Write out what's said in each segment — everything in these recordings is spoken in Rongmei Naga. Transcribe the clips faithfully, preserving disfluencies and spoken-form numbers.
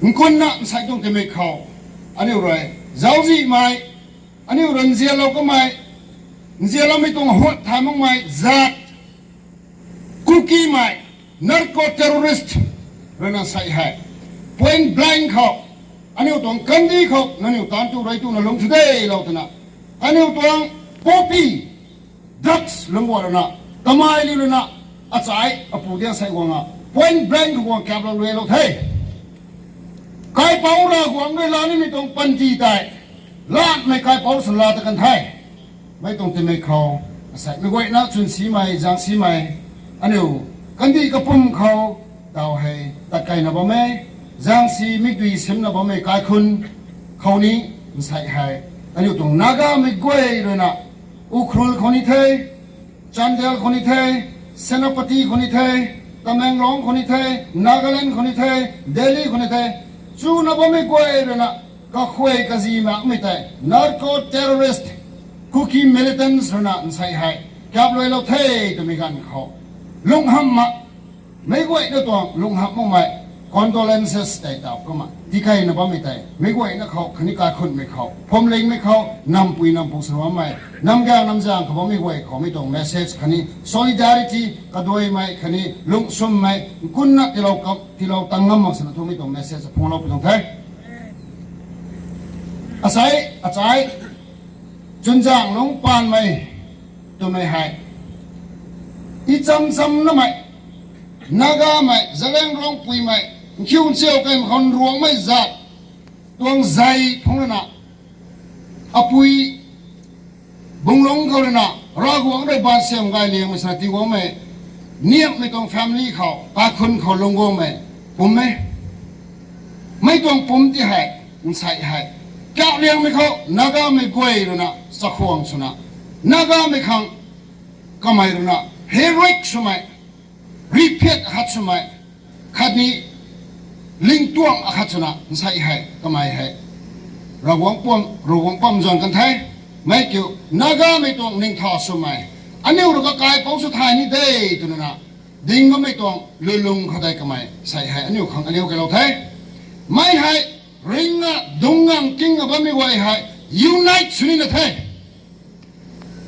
Nkunna nsei tuang timei khou, aniu rui, zauczihmei, aniu rui nzianlou kamei, nzianloumei tuang huat thay makmei zat, Kukimei, narco terrorist, rui na nsei hei, point blank khou, aniu tuang kandih khou nangniw taanv tu rui tuna lung thu de lou twna, aniu tuang poppy, drugs lungc guay rui na, kamei liu rui na, achai apu diang sei guang a, point blank khou guang kaplou luailou the. Kaipouc Ravguangc rui laa nimei tuang panty tei, lanmei kaipouc swna laa ta kan the. Mei tuang timei khou, asei mei guayna chwn simei, zaeng simei, aniu kandih kapwm khou, taw hei tat keyna bam e, zaeng si mikdui simna bammei kaikhunc khou ni, nsei hei, aniu tuang Nagamei guay rui na, Ukhrul khou ni the, Chandel khou ni the, Senapati khou ni the, Tamenglong khou ni the, Nagaland khou ni the, Delhi khou ni the, chuna bammei guay rui na, kakhuay kazi makmei tei narco terrorist, Kuki militants rui na nsei hei, kap luailou the twmei ganv khou, lunghamh mak, meic guayna tuang lunghamh makmei condolences tei taw kumna tikeyna bammei tei meic guayna khou khatni kaikhunhmei khou, phuamlingmei khou, nampui nampu swna bammei, namgang namzaeng khou bammei guay khou mei tuang message khatni solidarity kaduaimei khatni lungswmmei nkunna tiilou kam, tiilou tang ngam mak swna thumei tuang message phungclou pi tuang the. Asei, achai, Chwnzaenglungc Paanmei twmei hei, i cham chamnamei, Nagamei, Zeliangrongpuimei, nkhiu nchiu kei khou Ruangmei zat tuang zei phungc rui na, apui Bunglungc khou rui na, Ravguangc rui baansiam gay liangmei swna tii guangmei, niamhmei tuang family khou, kaikhunc khou lung guangmei, pum e. Mei tuang pumc ti hei, nsei hei, kauh liangmei khou Nagamei guay rui na chakhwang swna, Nagamei khang kamei rui na heroic swmei, riphiat akhat swmei, khatni lingtuang akhat swna nsei hei kamei hei Ravguangc pam, Ravguangc pam zan kan the. Mei kiu, Nagamei tuang ningtha swmei, aniu rui kakaipouc sw thay ni de twna na, ding bammei tuang lulung khou tei kamei sei hei aniu khang aniu keylou the. Mei hei ringna dungc ngang kingna bammei guay hei unite sw nina the.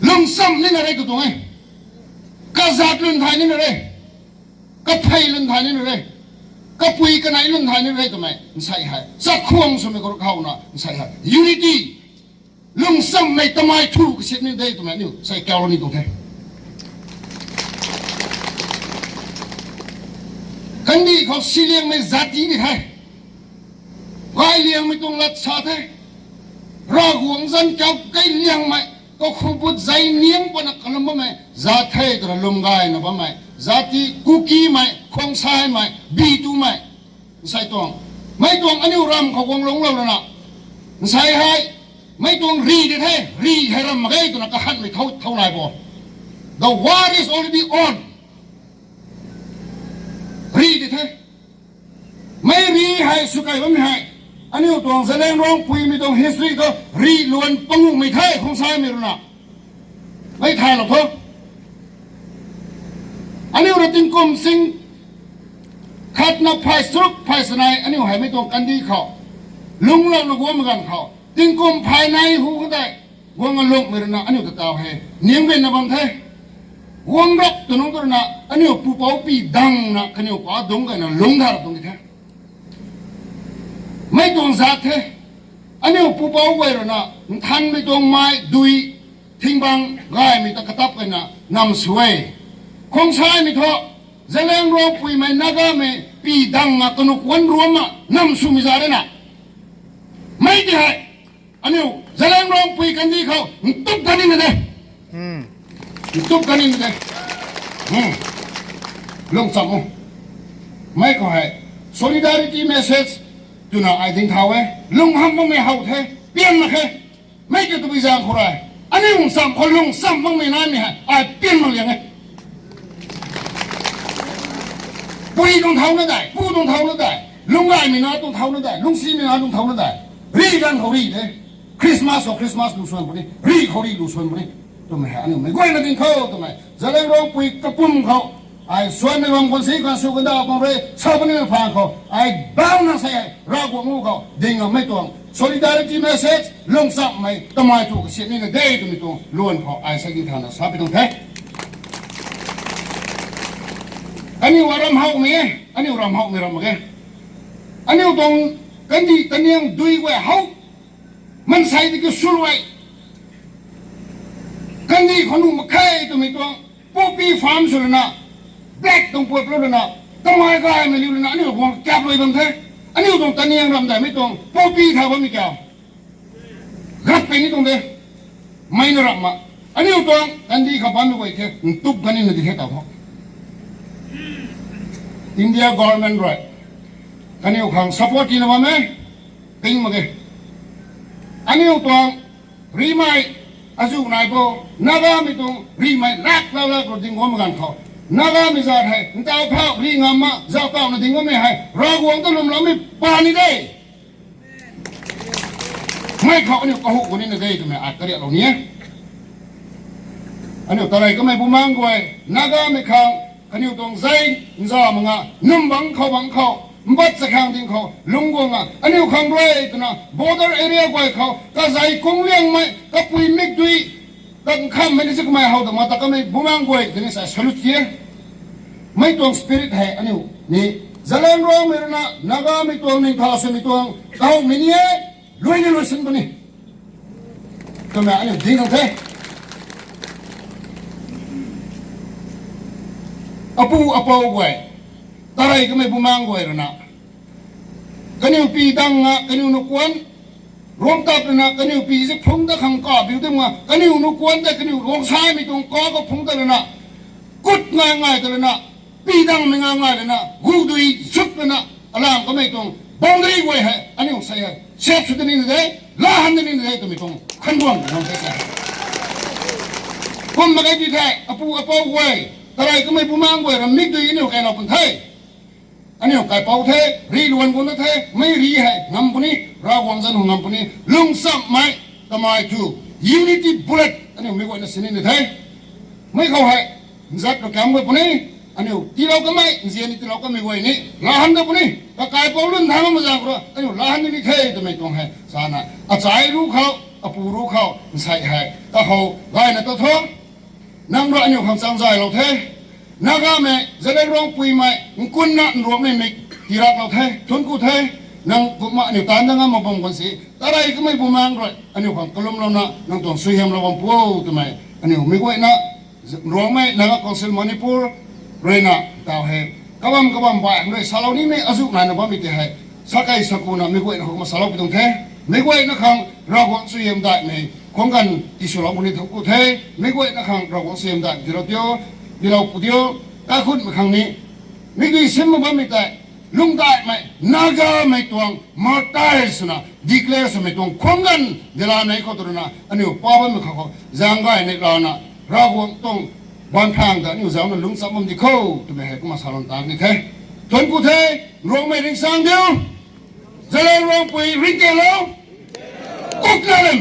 Lungcham nina re katuang e. Kazat lun thay nina re. Kathei lun thay nina re. Kapui kanei lun thay nina re twmei nsei hei chakhwang swmei khou rui khouna nsei hei unity, lungchammei tamei thu kasip ni de twmei aniu sei kaulou ni tuang the. Kandih khou siliangmei zat ti ni the. Gay liangmei tuang lat sa the. Ravguangc zanc kau kei liangmei, kakhubut zei niang pana kalum bammei zat the twna lwm gayna bammei zat ti Kukimei, Khongsaimei, Bitumei, nsei tuang, mei tuang aniu ram khou guang lungclou lana, nsei hei, mei tuang ri di the, ri hei ram mak ge twna kahanmei thou, thou lai bo. The war is already on. Ri di the. Mei ri hei swkai bammei hei, aniu tuang Zeliangrongpuimei tuang history khou ri luan panguhmei the Khongsaimei rui na. Mei thaylou tho. Aniu rui tingkum sing khatna phay charuk phay chanei aniu hei mei tuang kandih khou lungclouna guangmei ganv khou, tingkum phay nei hu khang tei guang alungmei rui na aniu ta taw hei ningmei na bam the. Guang rap tw nungc tu rui na, aniu pupouc pi dangna kaniw pa dungc gayna lungc tha rap tuang di the. Mei tuang zat the. Aniu pupouc guay rui na, nthanmei tuang mei dui, thingbang gaymei ta katap gayna nam sw e. Khongsaimei thu, Zeliangrongpuimei Nagamei pi dangna kanu kuan ruamna nam swmei zat rui na, mei ti hei, aniu Zeliangrongpui kandih khou ntup kan nina de. Ntup kan nina de. Lungcham o. Mei khou hei solidarity message twna ai ding thau e. Lunghamh makmei how the, pian mak khe. Mei kiu tabui zaeng khou rui, aniu ncham khou lungcham makmei naimei hei ai pian mak liang e. Pui tuang thau na dai, pu tuang thau na dai, lungcgaymei na tuang thau na dai, lungcsimei na tuang thau na dai. Ri ganv khou ri the. Christmas khou Christmas lu suan puni, ri khou ri lu suan puni. Twmei hei aniu mei guayna ding khou twmei Zeliangrongpui kapwm khou Ai suanmei bam khwan si khwan sw kanda pang rui sa puni na phaan khou ai bau na sei hei Ravguangc u khou ding ngammei tuang solidarity message lungchammei tamei thu kasiam nina de twmei tuang luan khou ai sa ki thana sa pi tuang the. Aniu aram howmei e, aniu ram howmei ram mak ge. Aniu tuang kandih taniang dui guay how mansei tiki swluai kandih khou nuh mak khe twmei tuang poppy farm sw lana, black tuang puat lou lana, tamei gaymei liu lana aniu guang kap lui bam the. Aniu tuang taniang ram daihmei tuang poppy tha bammei kiu gat pei ni tuang de. Mei na ram ma aniu tuang kandih khou bammei guay the ntup ganina di the taw tho. India government rui kaniw khang support tina bam e, ting mak ge. Aniu tuang rimei azuh nai bo, Nagamei tuang rimei lak lak lak rui ding guangmei ganv khou, Nagamei zat hei ntaw phau ri ngam ma zauc tawna ding guangmei hei Ravguangc ta lwmloumei pa ni de. Mei khou aniu kahu gu nina de twmei ai kariaklou ni e. Aniu tarei kamei bumaengc guay, Nagamei khang kaniw tuang zei nza mak nga, num bangc khou bangc khou, mbat chakhang ding khou lungc guang a, aniu khang rui twna border area guay khou kazei kung liangmei kapui mikdui kankhammei ni si kamei how ta ma ta kamei bumaengc guay tini sa salute e. Mei tuang spirit hei aniu ni Zeliangrongmei rui na Nagamei tuang ningtha swmei tuang kahowmei ni e, lui ni lui sin puni twmei aniu ding khang the. Apu apou guay, tarei kamei bumaengc guay rui na kaniw pi dang nga kaniw nukuan ruang tap lana kaniw pi zi phungc ta khang kabiu dam nga kaniw nukuan tei kaniw ruang saimei tuang ka ka phungc ta lana, kut ngai ngai ta lana, pi dangmei ngai ngai lana, gudui zut lana, alam kamei tuang boundary guay hei aniu sei hei sap sw ta nina de, laa han ta nina de twmei tuang khanduan nang sei sei. Kum mak ge ti the, apu apou guay, tarei kamei bumaengc guay ram mikdui aniu kailou pun the. Aniu kaipou the, ri luan guangna the, mei ri hei ngam puni, Ravguangc zanc hu ngam puni, lungchammei tamei thu, unity bullet aniu mei guayna sinina the. Mei khou hei nzat rui kam guay puni, aniu tiilou kamei nzian ni tiilou kamei guay ni laa han ta puni, kakaipou lun tha ma mazang khou rui aniu laa han ni the twmei tuang hei sana, achai ru khou, apu ru khou nsei hei kahow gayna ta tho. Nang rui aniu khang chang zaylou the. Nagamei Zeliangrongpuimei nkunna nruakmei mik tiraklou the, thuanc ku the. Nang kumna aniu taanv dang ngam mak bam khwan si, tarei kamei bumaengc rui aniu khang kalumlouna nang tuang suaihiamlou bam pu twmei aniu mei guayna, Ruangmei Naga Council Manipur rui na taw hei kabam kabam bai hang rui salou nimei azuh naina bammei tei hei, sakei sakuna mei guayna khou kumna salou pi tuang the. Mei guayna khang Ravguangc suaihiam daihmei khuang ganv tiswlou puni thuanc ku the. Mei guayna khang Ravguangc suaihiam daihmei tiilou tiu, tiilou pu tiu, kaikhunmei khang ni, mikdui sim mak bammei tei, lungdaihmei Nagamei tuang martyr swna declare swmei tuang khuang ganv dila nei khou tu rui na aniu pa bammei khou khou zaeng gay nei lana, Ravguangc tuang baanphang ta aniu zauna lungcham bam di khou twmei hei kumna salou tan ni the. Thuanc ku the, Ruangmei ringcsaeng diu, Zeliangrongpui ringckeilou, kukna lem.